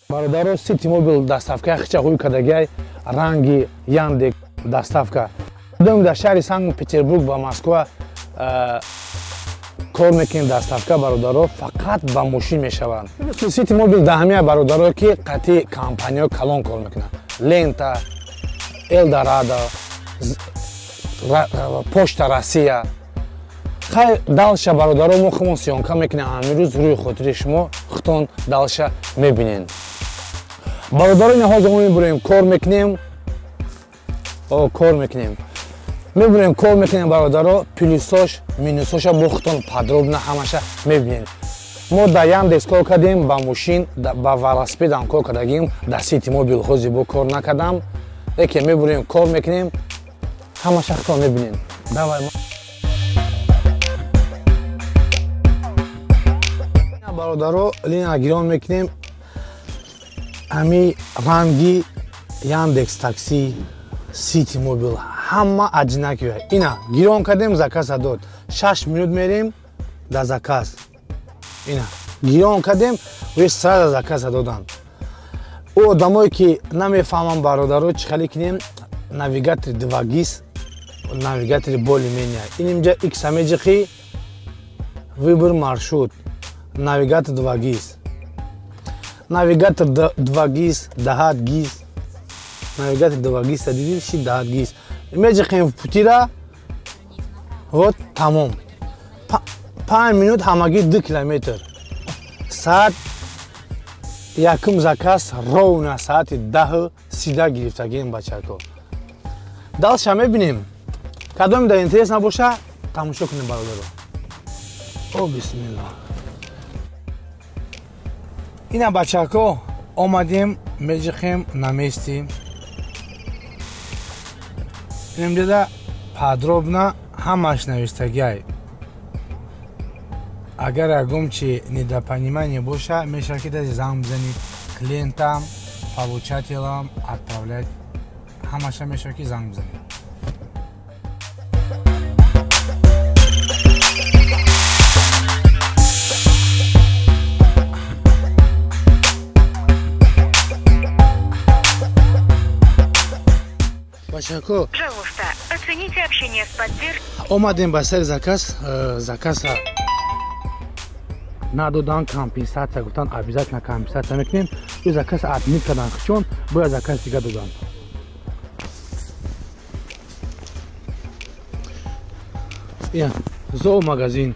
Бародаро, Сити Мобил доставка хича ҳуй кардагиай, ранги Яндекс доставка. Дом дар шаҳри Санкт-Петербург ва Москва кор мекунем доставка, бародаро, фақат ба мошин мешаванд. Сити Мобил даҳамия, бародаро, ки қатъи компанияҳо калон кор мекунанд. Лента, Элдорадо, Почта Россия. Хай, дальше, бародаро, мо худмон съёмка мекунем амирӯз, рӯи хотири шумо худтон дальше мебинед. Бародаро, ина ҳозир мо мебурем, кор мекунем, кор мекунем, мебурем, кор мекунем, бародаро, плюсош, минусоша бо худтон подробно ҳамаша мебинед. Мо дар Яндекс кор кардем ба мошин, ба велосипедам кор кардагим, дар Сити Мобил ҳозир бо кор накардам, лекин мебурем, кор мекунем, ҳамаша худтон мебинед. Давай, бародаро, линия гирон мекунем. Ҳами ранги Яндекс Такси, Сити Мобил ҳама одинаковые. Ина гирон кардем, заказа дод. 6 минут мерем да заказ. Ина гирон кардем, уже сразу заказа доданд. Ӯ одамое ки намефаҳмам, бародаро, чӣ хеле кинем, навигатори 2ГИС, навигатори более-менее. Ин инҷа икса меҷиқӣ, выбор маршрут, навигатор 2ГИС. Навигатор 2ГИС, даҳад ГИС. Навигатор 2ГИС, дидӣ, ши даҳад ГИС. Меҷиқем путира, вот тамом. 5 минут ҳамагӣ 2 километр. Саат якум заказ ровно саати 10:30 гирифтагием, бачако. Дальше мебинем. Кадоме дар интерес набоша, тамошо кунем, бародаро. О, бисмилла. Ина, бачако, омадем, меҷиқем на месте. Инамҷода подробно ҳамаш навиштагиай. Агар ягон чи недопонимание боша, мешавад ки даже занг бизанед клиентам, получателам, отправлять, ҳамаша мешавад ки занг бизанед. Бачако, пожалуйста, оцените общение с поддержкой. Омадем ба сари заказ, заказа надодан, компенсация гуфтан, обязательно компенсация мекунем. Ӯ заказ отменить кардан, чун бояд заказ дига додан. Ия, зоомагазин.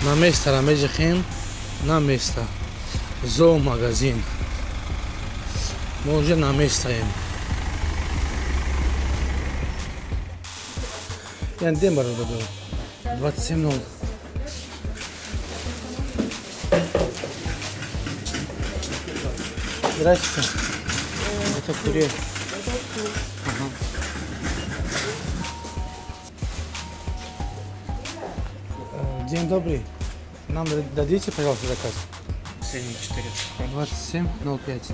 На место меҷиқем, на место. Зоомагазин. Мы уже на месте. Я день бародаро. 27:00. Здравствуйте. Это курьер. Ага. День добрый. Нам дадите, пожалуйста, заказ? 7,4. 27:05.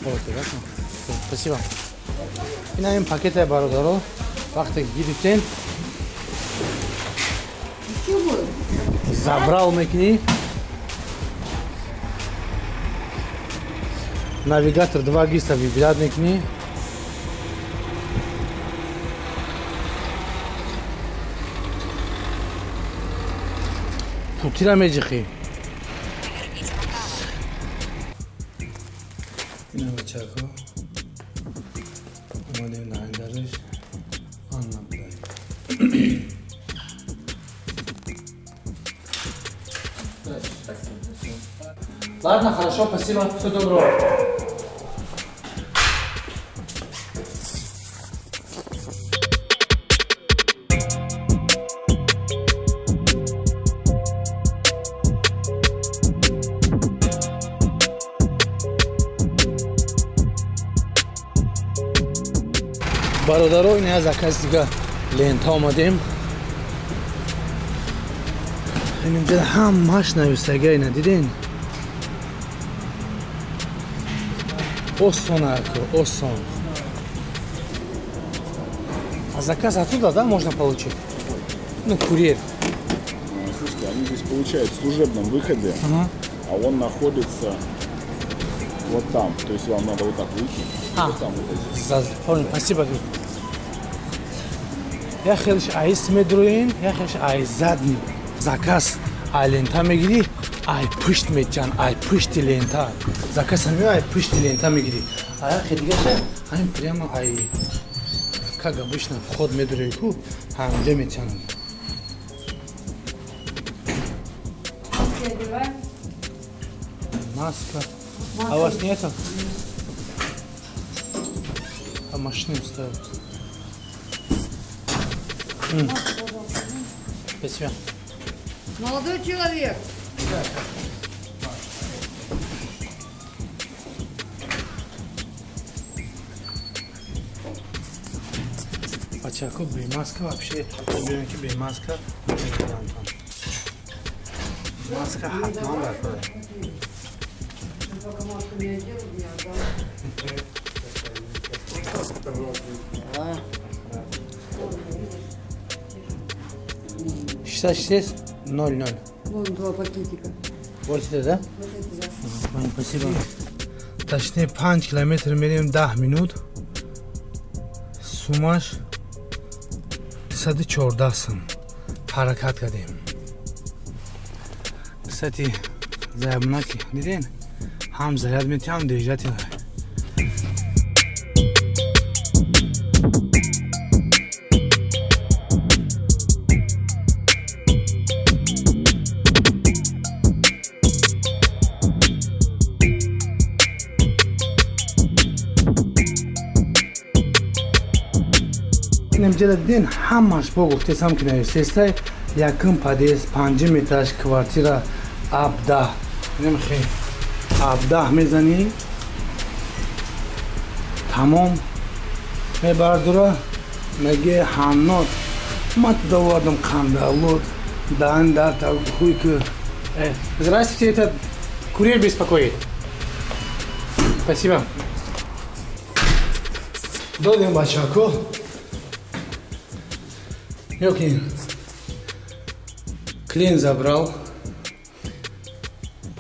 Вот, спасибо. Ина ин пакете, бародаро, вақте гирифтем, забрал мекунӣ. Навигатор 2ГИСа выбирать мекунӣ. Путира меҷиқӣ. Ина, бачако, омадем на айдариш. Анна будай. Ладно, хорошо, спасибо, всего доброго. Бародаро, ин аз заказ дига Лента омадем. Инҷа ҳамаш нависагай надиден? Осон аку, осон. А заказ оттуда, да, можно получить? Ну, курьер. Слушайте, они здесь получают в служебном выходе, ага. А он находится вот там. То есть вам надо вот так выйти, вот там выходить. Понял, спасибо. Я хелш айс медруин, я хелш ай задний. Заказ ай лента мегири, ай пушт мечан, ай пушти лента. Заказ ами ай пушти лента мегири. А я хедигаша, ай прямо ай как обычно вход медруику, ҳамҷа мечан. Маска. А у вас нету? А машину ставят. Спасибо. Молодой человек. Бачако бе маска вообще, бе бе маска. Маска хатман дакор. 66,00. Вон два пакетика. Вот это, да? Вот это, да. Спасибо. Точнее, 5 километров меряем 10 минут. Сумаш 114 сум. Ҳаракат кардем. Кстати, заябнаки, диден? Ҳам заряд метиҳам, ҳам держатель. Инҷа диден ҳамаш бо гуфтесам ки нависестай якум подъезд 5 метраш квартира абдаҳ. Инам хе абдаҳ мезанӣ тамом мебардура меге ҳаннот ман туда овардам қандалот дан да хуй ки. Здравствуйте, это курьер беспокоит. Спасибо. Додем бачако. Ёкин, клиент забрал.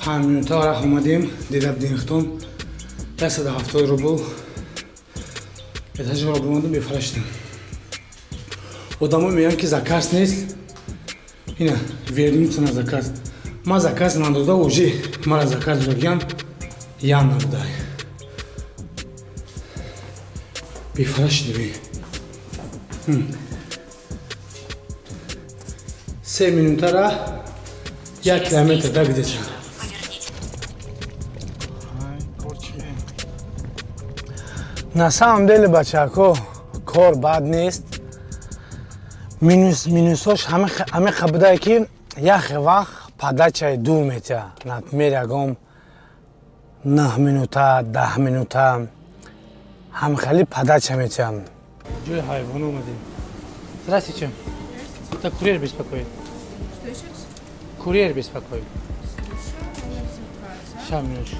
5 минута раҳ омадем, дида будем 170 рубл. Этажро бимондем, бефара шудем. Одамо мегӯянд ки заказ нест. Ина, вернуться на заказ. Ман заказ надода, уже мара заказ додагиам, ям набудай. Бефара шудем. 3 минута 1 километр, да, где-то. На самом деле, бачако, кор бад нест. Минусош ҳаме қабудае ки яхе вақт подачаи дур метиҳа. Например, ягон 9 минута, 10 минута ҳам хеле подача метиҳам. Ҷои ҳайвон омадем. Здравствуйте. Это курьер беспокоит. Что еще раз? Курьер беспокоит. Слушаю, номер заказа. Сейчас, минуточку.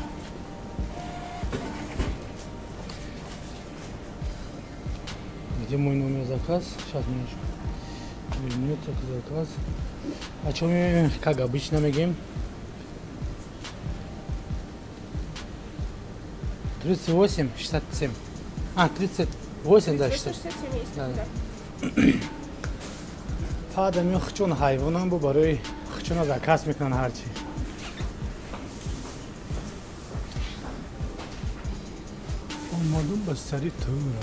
Где мой номер заказ? Сейчас, минуточку. Вернется заказ. А что мы, как обычно, мегим? 38, 67. А, 38, да, 67. 67 есть, да. Фада ми хчун ҳайвонам бу барои хчуна заказ мекунан ҳарчи. Омадум ба сари тура.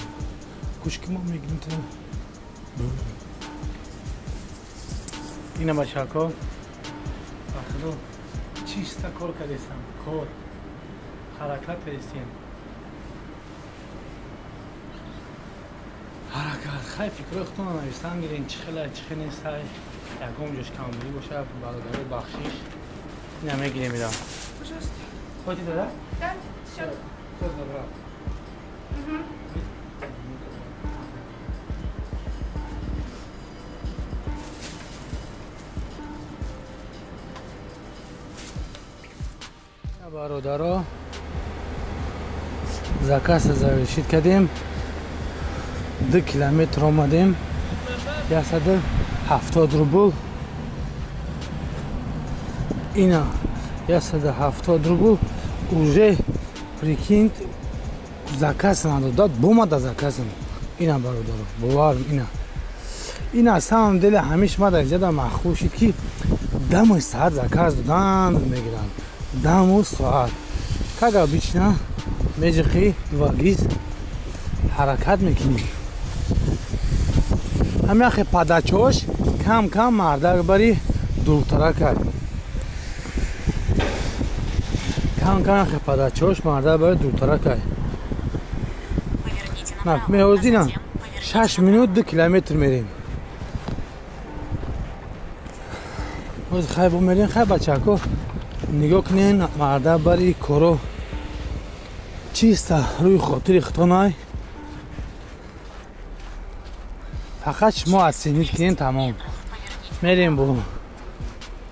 Гӯшки мо мегирим та. Ина бачако. Ахло чиста кор кардесам, кор. Ҳаракат кардесем. Ҳаракат. Хай фикрҳои худтонро навистан гирен, чӣ хела, чӣ хел нестай. Ягон ҷош камбудӣ бошад, бародарои бахшиш. Ина мегирем ира. Пожалуйста. Хотите, да? Да, всё. Всё забрал. Угу. Бародаро, заказ завершить кардем. 2 километр омадем. 170 рубл. Ина 170 рубл уже, прикинь, заказ надо, бомада заказ. Ина бародаро, боварм ина. Ина самом деле ҳамиш ма дар инҷа махбул шид, ки даму соат заказ додан мегиранд. Даму соат. Как обычно, меҷиқи 2ГИС ҳаракат мекунӣ. Ҳамяхе падачош кам кам мардак бари дуртара кард. Кам кам яхе падачош мардак бари дуртара кард. Меҳозина 6 минут 2 километр мерем. Ҳозир хай бо мерем, хай бачако нигоҳ кунен, мардак бари коро чиста рӯи хотири хитонай. Фақат шумо оценить кунен, тамом. Мерем бо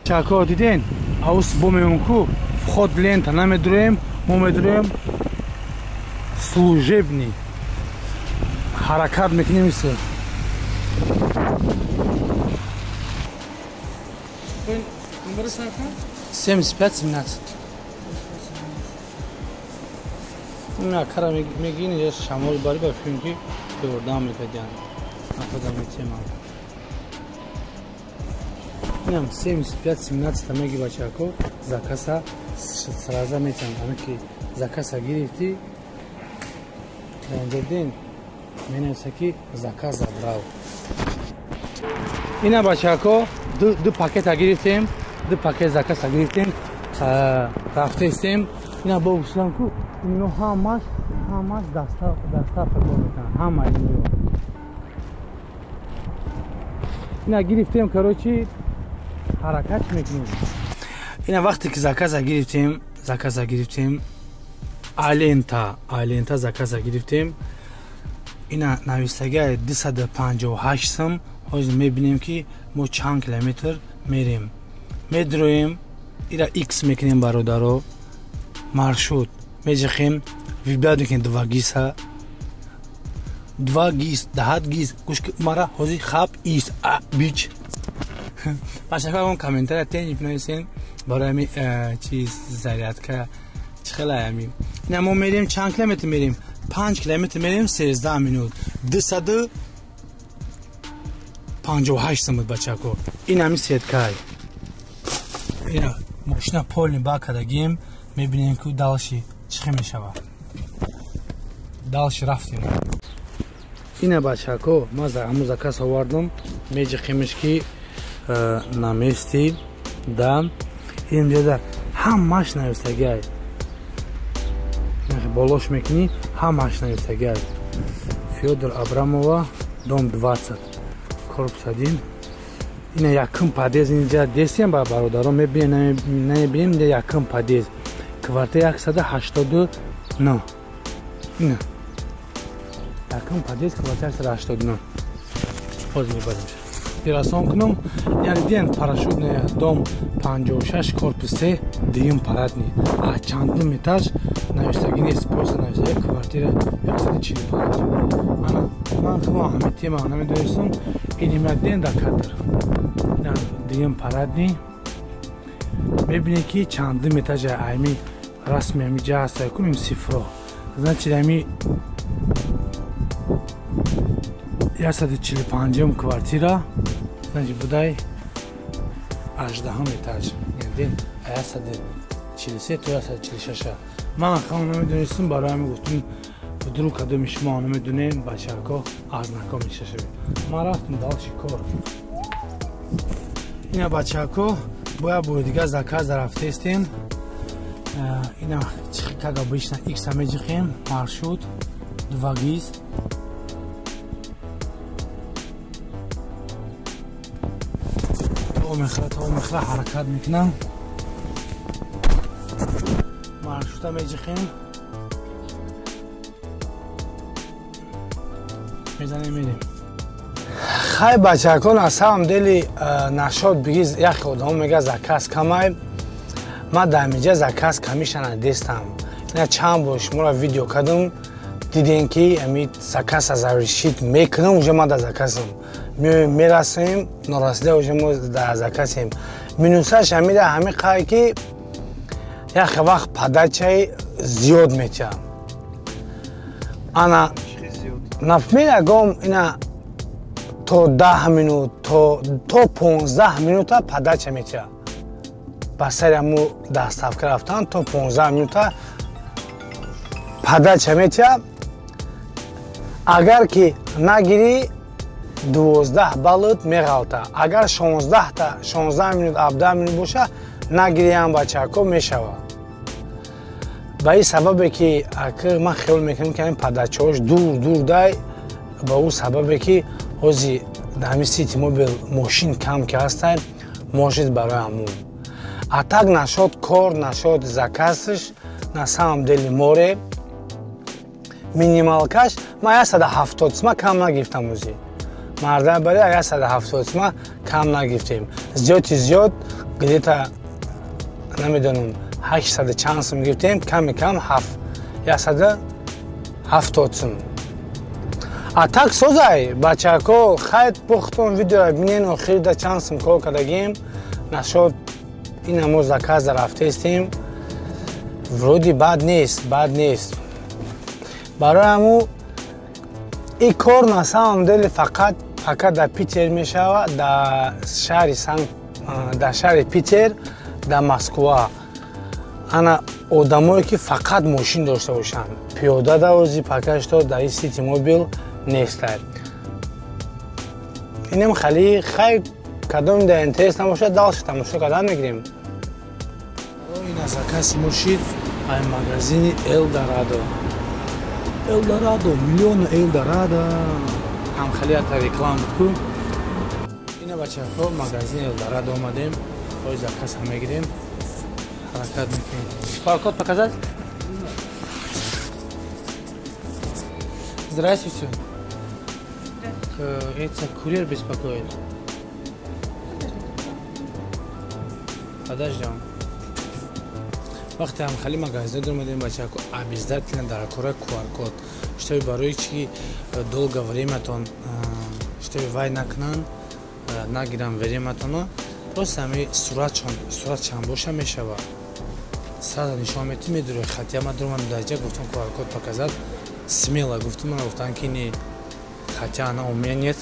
чако, диден аус бо меонку вход лента намедуроем, мо медуроем служебный. Ҳаракат мекунем исе. 75-17. На кара мегини шамол бари ба филм ки ёрдам мекардян. Нафадам тема. Инам 75-17 меги бачако заказа сразу метан. Ами ки заказа гирифти дин менависа ки заказ забрал. Ина бачако ду пакета гирифтем, ду пакет заказа гирифтем, рафтестем. Ина бо гуфтам ку ино ҳамаш даста кор мекунанд, ҳама ино. Ина гирифтем, короче, ҳаракат мекунем. Ина вақте ки заказа гирифтем, алента заказа гирифтем. Ина нависагиа 258 сом. Ҳозир мебинем ки мо чанд километр мерем. Медроем, ира X мекунем бародаро. Маршрут меҷихем, вибрат мекунем 2ГИСа. 2ГИС, 10 ГИС, гӯш мара ҳозир хаб ис а бич. Бачака он комментария тенҷ нависен барои ами чиз зарядка чӣ хела ами. Ина мо мерем чанд километр мерем? 5 километр мерем 13 минут. 258 сом бачако. Ин ами сеткай. Ина мошина полный бак кардагим, мебинем ки дальше чӣ мешавад. Дальше рафтем. Ина бачако, ма ҳамун заказ овардам, меҷиқимиш ки на месте, да. Ин ҷода ҳамаш нависагиай. Болош мекунӣ, ҳамаш нависагиай. Фёдор Абрамова, дом 20, корпус 1. Ина якум подъезд инҷа дестем ба бародарон мебинем, намебинем, инҷа якум подъезд. Квартира 189. Ина якум подъезд, квартира 189. Ҳозир мебарем. Расон кунам, яъне дидем парашютный дом 56, корпус 3, дуюм парадный. А чандум этаж навиштагӣ нест, просто навиштагӣ квартира 145. Ана ман худам ҳамин тема намедонистам, ин дидем дар кадр. Ина дуюм парадный. Мебинем ки чандум этажа ами расми ами ҷа ҳаста кунем цифро. Значит ами 145 квартира, значит будай 18 этаж. Дидем 143 то 146. Ман хам намедонистам, барои ҳамин гуфтам вдруг кадоми шумо намедонем, бачако аз наком мешавед. Ман рафтам дальше кор. Ина бачако бояд бори дигар заказ рафтестем. Ина как обычно X меҷиқем, маршрут 2ГИС. То мехра ҳаракат мекунам. Маршрута меҷиқем. Мезанем, мерем. Хай бачакон, на самом деле нашод бигиз яхе одамо мега заказ камай. Ман дар ҳаминҷа заказ камиша надестам. Ина чанд бор шуморо видео кардам, дидем ки ами заказа завершить мекунам, уже ман дар заказам. Меоем, мерасем, норасида уже мо дар заказем. Минусаш ҳамида ҳами қай ки яхе вақт подачаи зиёд метиҳам. Ана например, ягом ина то 10 минут, то 15 минута подача метиҳам. Ба сари ҳаму доставка рафтан то 15 минута подача метиҳам. Агар ки нагирӣ 12 баллат меғалта. Агар 16 минут, 17 минут боша, нагирӣ ҳам бачаҳако мешавад. Ба ин сабабе ки ман хиёл мекунам ки ҳамин подачаҳош дур дур дай, ба ӯ сабабе ки ҳози дар ҳамин Сити Мобил мошин кам ки ҳастанд, может барои ҳамун. А так нашод кор, нашод заказш, на самом деле море минималкаш ман 170 сма кам нагирифтам ӯзи. Марда бари 170 сма кам нагирифтем. Зиёди зиёд где-то намедонам 800 чанд сум гирифтем, ками кам 170 сум. А так созай, бачако, хайд пухтон видео бинен, охир да чанд сум кор кардагим. Нашод ина мо заказа рафтестем. Вроде бад нест, бад нест. Барои ҳаму ин кор на самом деле фақат дар Питер мешавад, дар шаҳри Питер, дар Москва. Ана одамое ки фақат мошин дошта бошанд, пиёда давози пакашто дар ин Сити Мобил нестад. Инам хали хай кадом дар интерес набошад, дальше тамошо кардан мегирем. Ина закази мо шид ай магазини Элдорадо. Элдорадо, миллион Элдорадо. Ҳам хали ята реклама буд ку. Ина бачаҳо магазини Элдорадо омадем, ой заказ ҳам мегирем. Ҳаракат мекунем. QR-код показать? Здравствуйте. Это курьер беспокоит. Подождем. Вақте ҳам хали магазин омадем бачаҳо, обязательно дар кора QR-код, чтобы барои чи долго времятон, чтобы вай накунанд, нагирам времятонро, просто ҳами суратшон боша мешавад. Сразу нишон мети медуре, хотя ман дурман даҷа гуфтам QR-код показать, смело гуфтам, ман гуфтам ки не, хотя она у меня нет,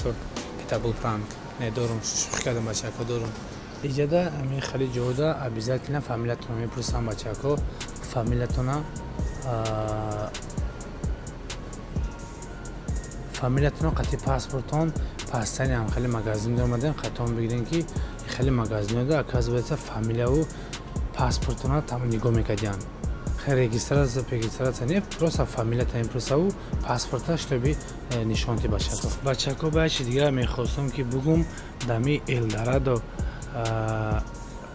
это был пранк. Не дорум, шӯхӣ кардам бачаҳо, дорум. Иҷада ҳамин хали ҷода обязательно фамилиятонро мепурсам бачаҳо, фамилиятонро қати паспортон пастани ҳам хали магазин омадем, қатон бигирем ки хали магазинода оказывается фамилияву паспортонро там нигоҳ мекардиянд. Хай регистрация не, просто фамилията мепурсаву паспорта, чтобы нишонти бачаҳо. Бачаҳо ба чи дигар мехостам ки бугум дами Элдорадо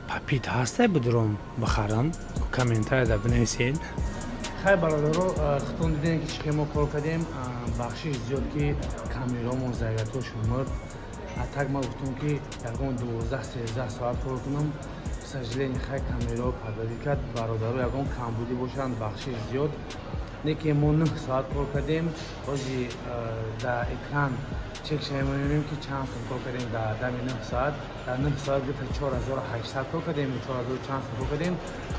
папит ҳастай будуром бихарам, комментарияда бинависед. Хай бародаро, худтон дидем ки чӣ мо кор кардем, бахшиш зиёд ки камераомон зарятошон мурд. А так ман гуфтам ки ягон 12-13 соат кор кунам, к сожалению хай камерао падари кард. Бародаро ягон камбудӣ бошанд, бахшиш зиёд. Не ки мо 9 соат кор кардем, ҳози дар экран чек шавем ки чанд сум кор кардем дар дами 9 соат. Дар 9 соат гуфта 4800 кор кардем, 4000 чанд сум кор кардем.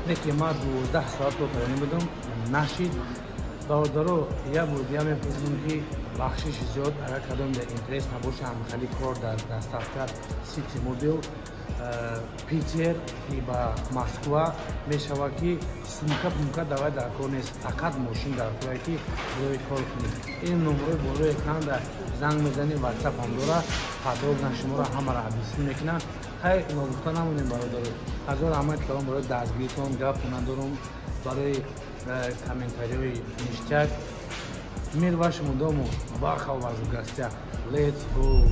Не ки ман 12 соат кор кардем будам, нашид. Бародаро, я бор дигар мепурсам ки бахшиши зиёд, агар кадом дар интерес набоша ҳамхали кор дар доставка Сити Мобил Питер и ба Москва мешавад ки сумка пумка давай дар кор нест, фақат мошин дар коре ки рӯи кор кунед. Ин номерои болои экран дар занг мезанед, WhatsApp ҳам дора, подробно шуморо ҳамаро объяснить мекунад. Хай ногуфта намонем бародаро, ҳазор раҳмат калом барои дастгиритон, гап надорум, барои комментариҳои ништяк. Мир вашему дому, Бахал вас в гостях. Let's go!